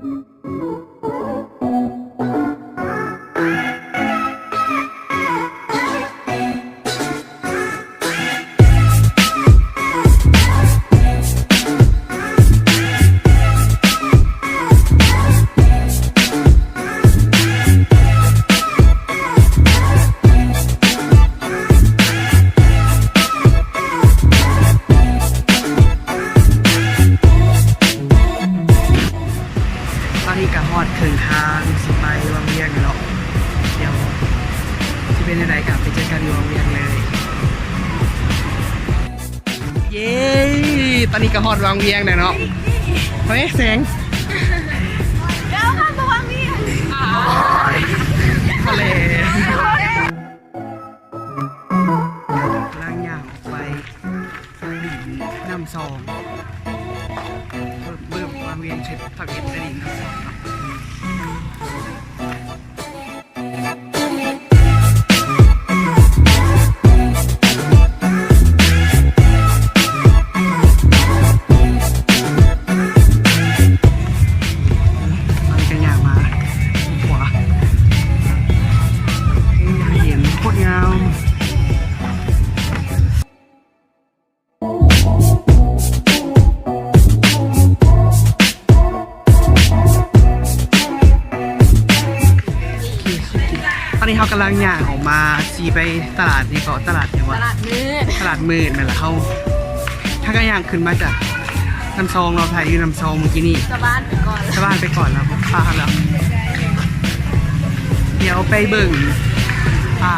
ຕອນນີ້ກະຮອດເຄິ່ງທາງ ຊິໄປວັງວຽງແລ້ວເນາະ. ດຽວຊິເປັນຈັ່ງໃດກະໄປເຈີກັນຢູ່ວັງວຽງເລີຍ. ເຢ້ ຕອນນີ້ກະຮອດວັງວຽງແລ້ວເນາະ. ເຮີ້ຍ ແສງ ເຈົ້າຂ້າມໄປວັງວຽງ ທະເລ. ກຳລັງຍ່າງອອກໄປ ໄປດິນນ້ຳຊອງ ເບິ່ງ ເບິ່ງວັງວຽງເສັດ ພາກັນໄປດິນນ້ຳຊອງເນາະ. ມັນກະຍ່າງມາຂວາ ເຫັນໂຄດງາມ. ຕອນນີ້ເຮົາກຳລັງຍ່າງອອກມາ ຊິໄປຕະຫຼາດນີ້ເກາະ ຕະຫຼາດຫຍັງວະ? ຕະຫຼາດມືດ ຕະຫຼາດມືດ. ແມ່ນລະ ເຮົາ ເຮົາກະຍ່າງຂຶ້ນມາຈາກນ້ຳຊອງເນາະ ຖ່າຍຢູ່ນ້ຳຊອງມື້ກີ້ນີ້. ຊາວບ້ານໄປກ່ອນ ຊາວບ້ານໄປກ່ອນແລ້ວ ພາເຮົາແລ້ວ. ດຽວໄປເບິ່ງ ອ່າ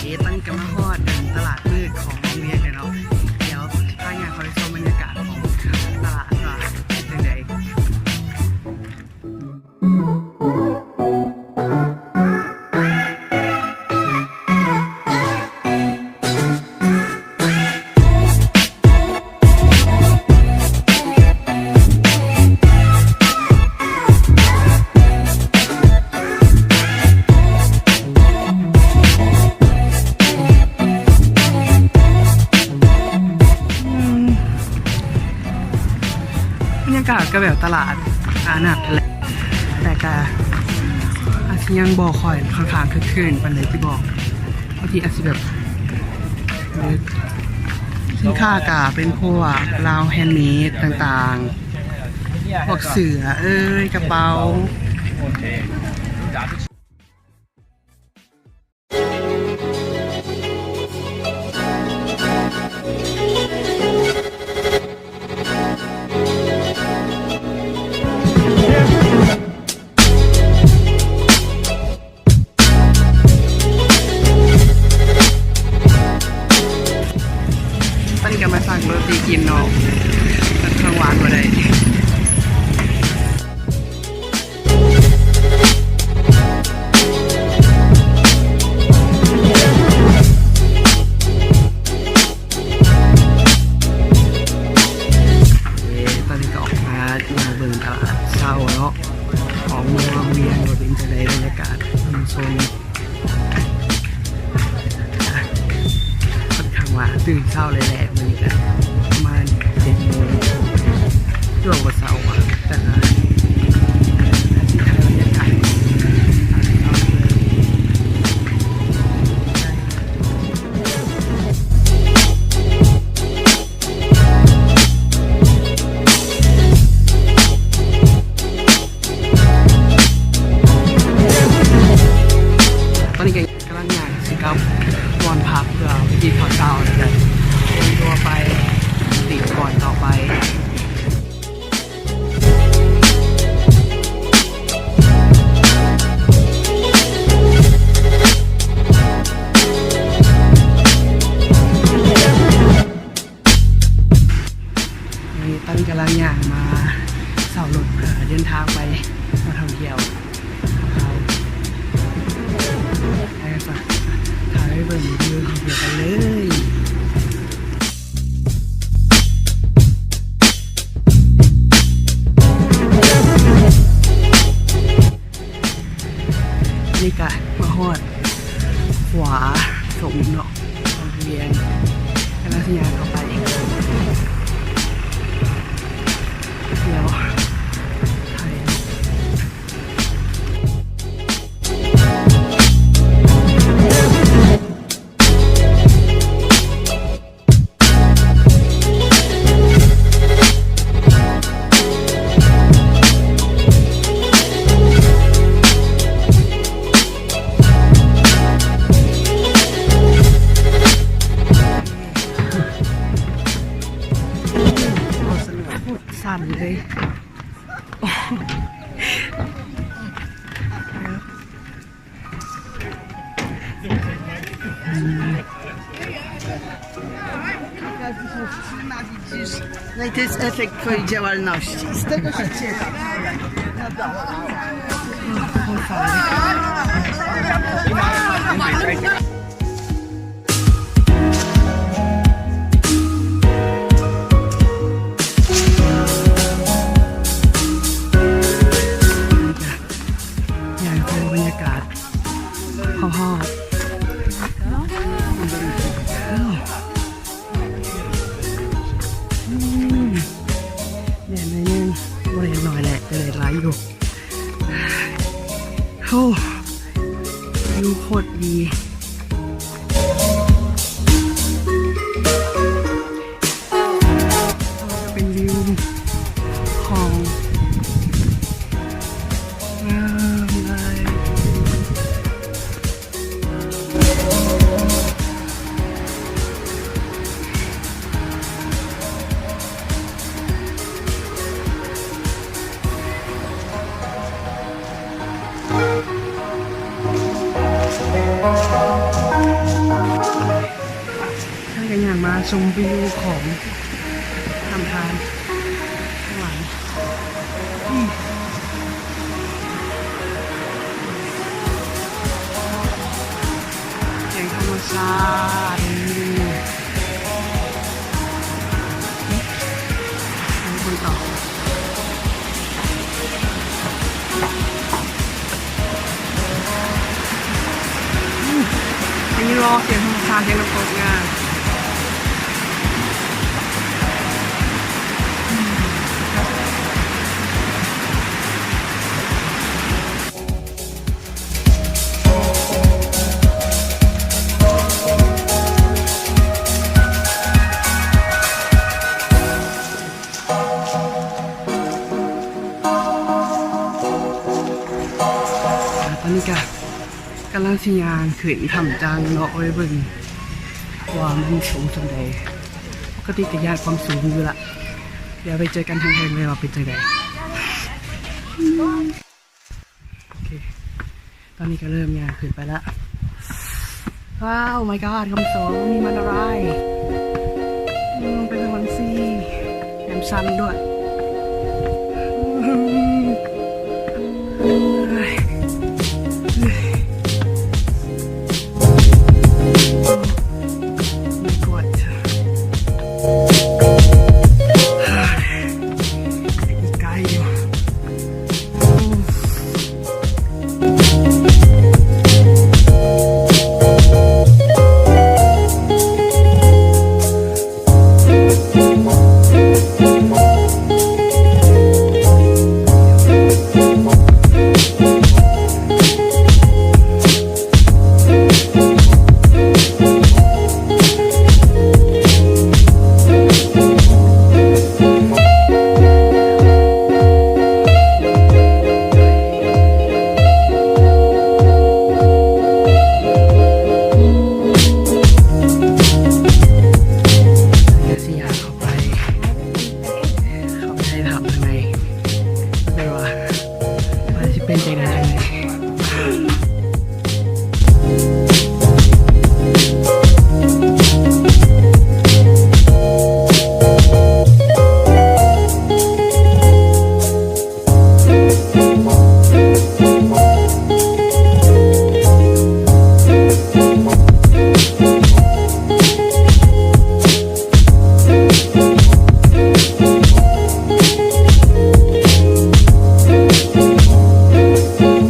ເອີ ຕອນນີ້ກະມາຮອດຕະຫຼາດມືດຂອງວັງວຽງແລ້ວເນາະ. ດຽວພາຍ່າງເຂົ້າໄປຊົມບັນຍາກາດຂອງຕະຫຼາດວ່າເປັນຈັ່ງໃດ. ບັນຍາກາດກະແບບຕະຫຼາດ ອ່າ ນັດຫັ້ນແຫຼະ ແຕ່ກະອາດຊິຍັງບໍ່ຄ່ອຍ ຂ້ອນຂ້າງຄຶກຄື້ນປານໃດ ຊິບອກ. ບາງທີອາດຊິແບບ ເອີ ສິນຄ້າກະເປັນພວກລາວແຮນເມດຕ່າງໆ ພວກເສື້ອເອີຍ ກະເປົາ. ຕອນນີ້ກະມາສັ່ງໂຣຕີກິນເນາະ ຂອງຫວານບໍ່ໄດ້. ເອີ ຕອນນີ້ກະອອກມາ ມາເບິ່ງຕະຫຼາດເຊົ້າເນາະ ຂອງເມືອງວັງວຽງ ວ່າເປັນຈັ່ງໃດບັນຍາກາດ ເບິ່ງຊົມ. ຄ່ອນຂ້າງວ່າຕື່ນເຊົ້າເລີຍແຫຼະ ມື້ນີ້ກະປະມານເຈັດໂມງ ຄືວ່າບໍ່ເຊົ້າຫວາ ແຕ່ກະຊິຖ່າຍບັນຍາກາດຕອນເຊົ້າເລີຍ. ຕອນນີ້ກະກຳລັງຍ່າງຊິກັບບ່ອນພັກ ເພື່ອໄປກິນເຂົ້າເຊົ້າ ແລ້ວກະຕຽມຕົວໄປຕິດບ່ອນຕໍ່ໄປ. ຕອນນີ້ກຳລັງຍ່າງມາເຊົ່າລົດ ເດີນທາງໄປທ່ອງທ່ຽວ ເຮົາ ໄປ ໄປ ໄປເບິ່ງວິວພ້ອມດຽວກັນເລີຍ. ນີ້ກະມາຮອດຂົວສົມເນາະ ຂອງທະບຽນ ກຳລັງຊິຍ່າງເຂົ້າໄປ ດຽວ No i to jest efekt twojej działalności. Z tego się cieszę. No dobra.ອືມ ແດດໜ້ອຍໜຶ່ງ ບໍ່ແດດໜ້ອຍແຫຼະ ແຕ່ແດດຫຼາຍຢູ່. ໂອ້ ວິວໂຄດດີ. ເປັນວິວຂອງ ງາມຫຼາຍ. ເຮົາກະຍ່າງມາຊົມວິວຂອງ ທຳທານຂ້າງຫຼັງ. ອືມ ສຽງທຳມະຊາດ. ໄດ້ຍິນບໍ່ ສຽງທຳມະຊາດ ສຽງນ້ຳຕົກງາມ. ຕອນນີ້ກະກຳລັງຊິຍ່າງຂຶ້ນຖ້ຳຈາງເນາະ ໄປເບິ່ງວ່າມັນສູງສ່ຳໃດ. ປົກກະຕິກະຢ້ານຄວາມສູງຢູ່ລະ. ດຽວໄປເຈີກັນທາງເທິງເລີຍວ່າເປັນຈັ່ງໃດ. ໂອເຄ ຕອນນີ້ກະເລີ່ມຍ່າງຂຶ້ນໄປລະ. ວ້າວ my god ຄຳສອງ ມີມັນອາໄລ. ອືມ ໄປເບິ່ງມັນຊິ ແຖມສັ່ນດ້ວຍ. ອີກໄກຢູ່. ໄປ ເຂົ້າໄປຖ່າຍທຳຂ້າງໃນ ເບິ່ງວ່າ ວ່າຊິເປັນຈັ່ງໃດຈັ່ງໃດ. ເ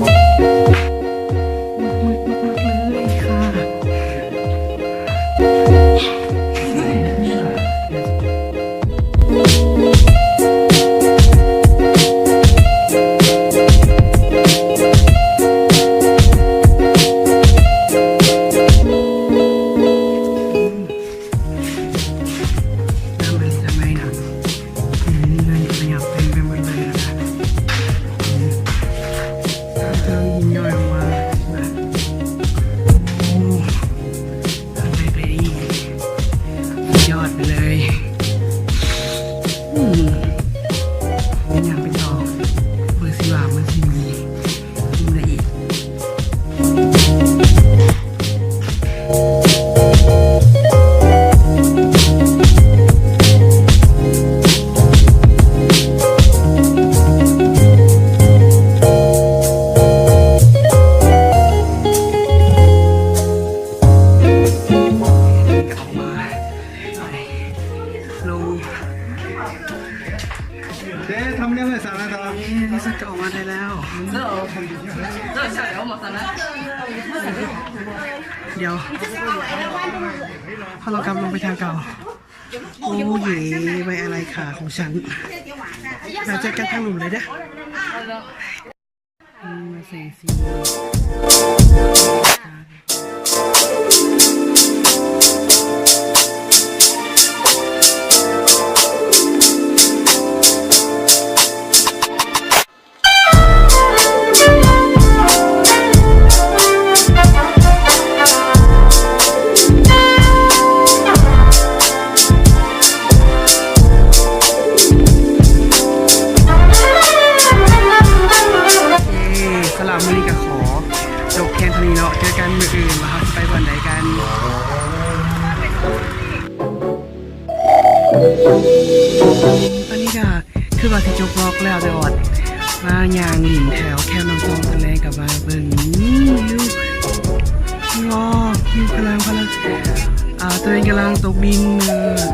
ນີ້ ທີ່ສຸດກໍອອກມາໄດ້ແລ້ວ. ດຽວເຮົາຕ້ອງກັບລົງໄປທາງເກົ່າ. ໂອ້ເຢ ໄວ້ອາໄລຂາຂອງສັນ. ແລ້ວເຈີກັນທາງລຸ່ມເລີຍເດີ້. ໂອເຄ ສຳລັບມື້ນີ້ກໍຂໍຈົບພຽງເທົ່ານີ້ເນາະ. ເຈີກັນມື້ອື່ນວ່າເຮົາຊິໄປບ່ອນໃດກັນ. ຕອນນີ້ກໍຄືວ່າຊິຈົບລັອກແລ້ວ ແຕ່ວ່າມາຍ່າງຫຼິ້ນແຖວແຄມນ້ຳຊອງຕອນແລງ ກັບມາເບິ່ງວິວ ວ້າວ ວິວພະລັງ ພະລັງ ອາ ຕອນນີ້ກຳລັງຕົກດິນ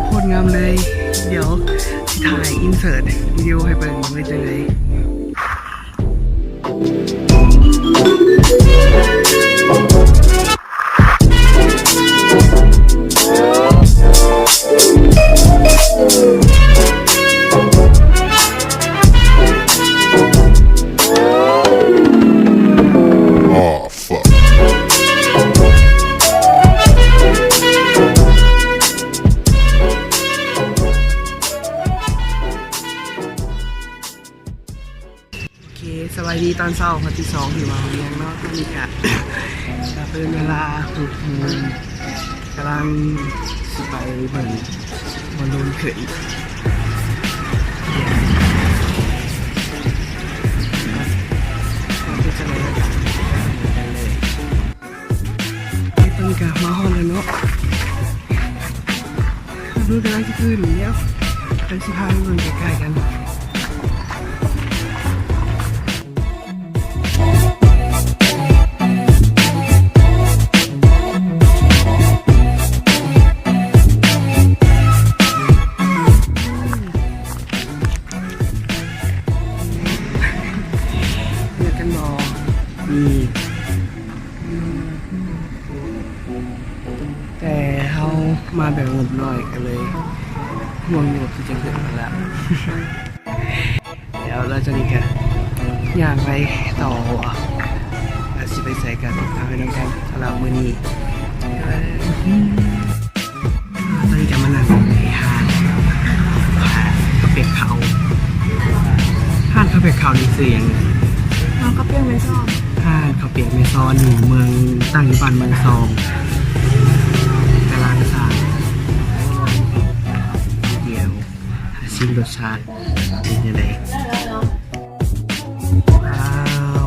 ໂຄດງາມເລີຍ. ດຽວຊິຖ່າຍອິນເສີດວິດີໂອໃຫ້ເບິ່ງວ່າເປັນຈັ່ງໃດ. ໂອເຄ ສະບາຍດີຕອນເຊົ້າ ວັນທີສອງທີ່ມາຮຽນເນາະ. ຕອນນີ້ກະ ກະເປັນເວລາຫົກໂມງ ກຳລັງຊິໄປເບິ່ງບອນລູນຂຶ້ນ. ຕອນນີ້ກະມາຮອດແລ້ວເນາະ. ລົດກຳລັງຊິຂຶ້ນແລ້ວ ດຽວຊິພາໄປເບິ່ງໃກ້ໆກັນ. ເຫັນກັນບໍ່? ນີ້ ແຕ່ເຮົາມາແບບງົບໜ້ອຍ ກໍເລີຍຫ່ວງຢູ່ທີ່ຈະເກີດຂຶ້ນແລ້ວ. ແລ້ວ ແລ້ວຈາກນີ້ກໍຍ່າງໄປຕໍ່ ວ່າຊິໄປໃສກັນ ຕາມໄປນຳກັນ. ສຳລັບມື້ນີ້ ຕອນນີ້ກໍມານັ່ງຢູ່ໃນຮ້ານຂາຍເຂົ້າປຽກເຂົາ. ຮ້ານເຂົ້າປຽກເຂົານີ້ຊື່ຫຍັງ? ຮ້ານເຂົ້າປຽກແມ່ຊອນ. ຮ້ານເຂົ້າປຽກແມ່ຊອນ ຢູ່ເມືອງ ຕັ້ງຢູ່ບ້ານເມືອງຊອງ ຕະຫຼາດຊ້າງ. ດຽວຫາຊິມລົດຊາດເປັນຈັ່ງໃດ. ວ້າວ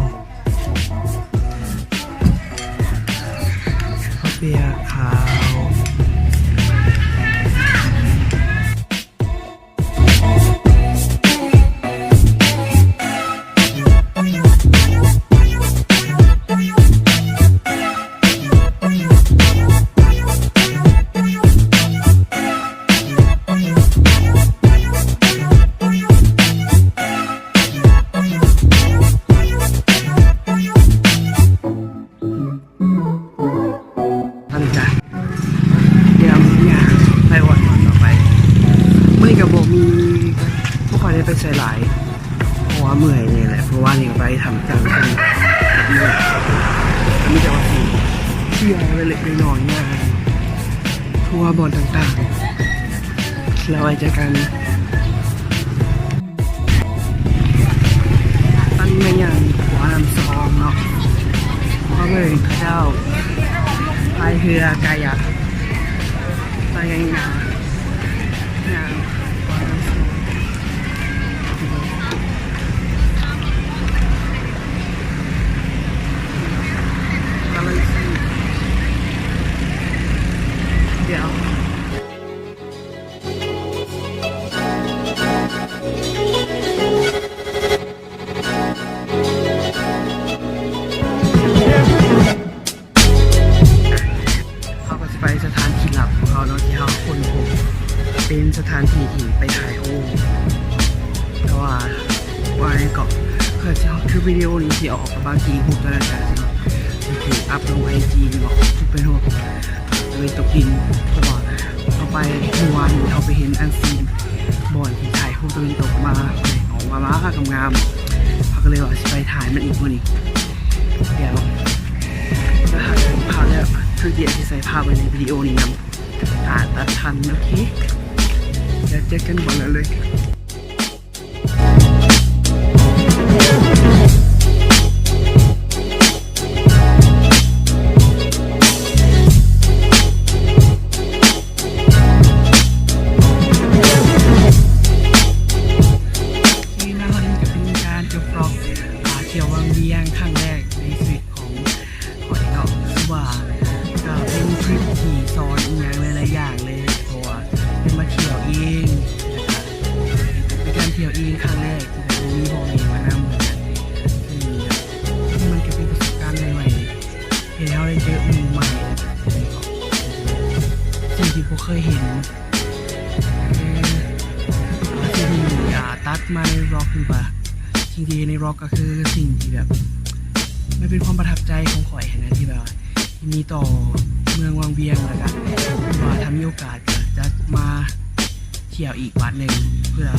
ເຂົ້າປຽກຂາວ. ອັນນີ້ກະຕຽມຍ່າງໄປຮອດບ່ອນຕໍ່ໄປ. ມື້ນີ້ກະບໍ່ມີ ບໍ່ຄ່ອຍໄດ້ໄປໃສຫຼາຍ ເພາະວ່າເມື່ອຍນີ້ແຫຼະ. ເພາະວ່ານີ້ກະໄປທຳການເພິ່ນ ກະມີແຕ່ວ່າຊິທ່ຽວເລັກໆນ້ອຍໆ ຍ່າງທົ່ວບ່ອນຕ່າງໆ ແລ້ວໄວ້ເຈີກັນ. ຕອນນີ້ມາຍ່າງຂົວນ້ຳຊອງເນາະ ມາເບິ່ງເຂົາເຈົ້າພາຍເຮືອກາຍັກ ພາຍເຮືອ ຍ່າງຂົວນ້ຳຊອງ. ກຳລັງຊິ ດຽວ ເຮົາກໍຊິໄປສະຖານທີ່ລັບຂອງເຮົາເນາະ ທີ່ເຮົາຄົ້ນພົບເປັນສະຖານທີ່ ອັນນີ້ກໍເພື່ອຊິຮອດ ຄືວິດີໂອນີ້ຊິອອກປະມານສີ່ໂມງຕອນແລງເນາະ ຊິຖືກອັບລົງໄອຈີເນາະ ເປັນໂຮດເລີຍຕົກດິນ ເພາະວ່າເຮົາໄປເມື່ອວານນີ້ ເຮົາໄປເຫັນອັນຊີນບ່ອນທີ່ຖ່າຍຮູບຕາເວັນຕົກມາ ອອກມາງາມໆ ເຮົາກໍເລີຍວ່າຊິໄປຖ່າຍມັນອີກມື້ນີ້ ດຽວຖ້າຖ່າຍພາບແລ້ວ ຄືດຽວຊິໃສ່ພາບໄວ້ໃນວິດີໂອນີ້ນຳ ຖ້າຕັດທັນ ໂອເຄ ດຽວເຈີກັນບ່ອນນັ້ນເລີຍ. ທີ່ມາຮອດນີ້ກໍເປັນການຈົບວລັອກ ອ່າ ທ່ຽວວັງວຽງຄັ້ງແລກໃນຊີວິດຂອງຂ້ອຍເນາະ ຄືວ່າກໍເປັນທຣິບທີ່ສອນອີ່ຫຍັງຫຼາຍໆຢ່າງເລີຍ ເພາະວ່າໄດ້ມາທ່ຽວເອງ ແລ້ວກໍ ເປັນການທ່ຽວເອງຄັ້ງແລກທີ່ແບບບໍ່ມີພໍ່ແມ່ມານຳ ເຊິ່ງມັນກໍເປັນປະສົບການໃໝ່ໆ ເຮັດໃຫ້ເຮົາໄດ້ເຈີໝູ່ໃໝ່ ແລ້ວກໍສິ່ງທີ່ບໍ່ເຄີຍເຫັນ ກໍຄື ອ່າ ສິ່ງທີ່ ອ່າ ຕັດມາໃນວລັອກ ຫຼືວ່າສິ່ງທີ່ເຫັນໃນວລັອກ ກໍຄືສິ່ງທີ່ແບບ ມັນເປັນຄວາມປະທັບໃຈຂອງຂ້ອຍຫັ້ນນະ ທີ່ແບບວ່າ ມີຕໍ່ເມືອງວັງວຽງ ແລ້ວກະວ່າຖ້າມີໂອກາດກໍຈະມາທ່ຽວອີກບາດໜຶ່ງ ເພື່ອ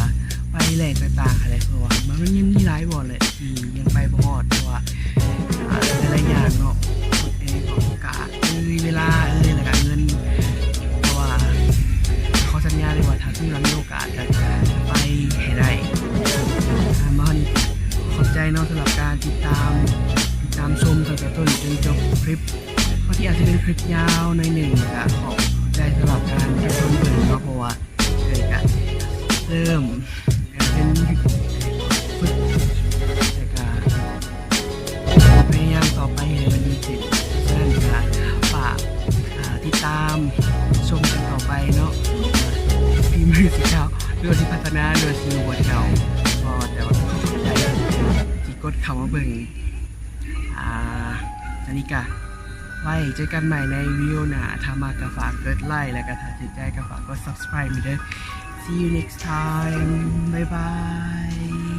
ໄປແຫຼ່ງຕ່າງໆຫັ້ນແຫຼະ ເພາະວ່າມັນຍັງມີຫຼາຍບ່ອນແຫຼະທີ່ຍັງໄປບໍ່ຮອດ ເພາະວ່າ ອ່າ ຫຼາຍໆຢ່າງເນາະ ເອີ ຂອງໂອກາດເອີຍ ເວລາເອີຍ ແລ້ວກະເງິນ ແຕ່ວ່າຂໍສັນຍາເລີຍວ່າ ຖ້າມີໂອກາດກໍຈະໄປໃຫ້ໄດ້ ອ່າ ມາຮອດນີ້ ຂອບໃຈເນາະ ສຳລັບການຕິດຕາມ ຕິດຕາມຊົມຕັ້ງແຕ່ຕົ້ນຈົນຈົບຄລິບ. ບາງທີອາດຈະເປັນຄລິບຍາວໜ້ອຍໜຶ່ງ ກໍຂອບໃຈສຳລັບການຮັບຊົມເບິ່ງເນາະ ເພາະວ່າເອີຍກະເລີ່ມເປັນຝຶກ ແລ້ວກະພະຍາຍາມຕໍ່ໄປໃຫ້ມັນດີຂຶ້ນ. ສະນັ້ນກະຝາກ ອ່າ ຕິດຕາມຊົມກັນຕໍ່ໄປເນາະ ວ່າຝີມືຊິເກົ່າ ຫຼືວ່າຊິພັດທະນາ ຫຼືວ່າຊິຢູ່ບ່ອນເກົ່າ ກໍແຕ່ວ່າຂອບໃຈທີ່ກົດເຂົ້າມາເບິ່ງ. ອ່າ ອັນນີ້ກະ ໄວ້ເຈີກັນໃໝ່ໃນວິດີໂອໜ້າ. ຖ້າມັກກໍຝາກກົດໄລ ແລ້ວກໍຖ້າຖືກໃຈກໍຝາກກົດ subscribe ໃຫ້ເດີ. See you next time. Bye bye.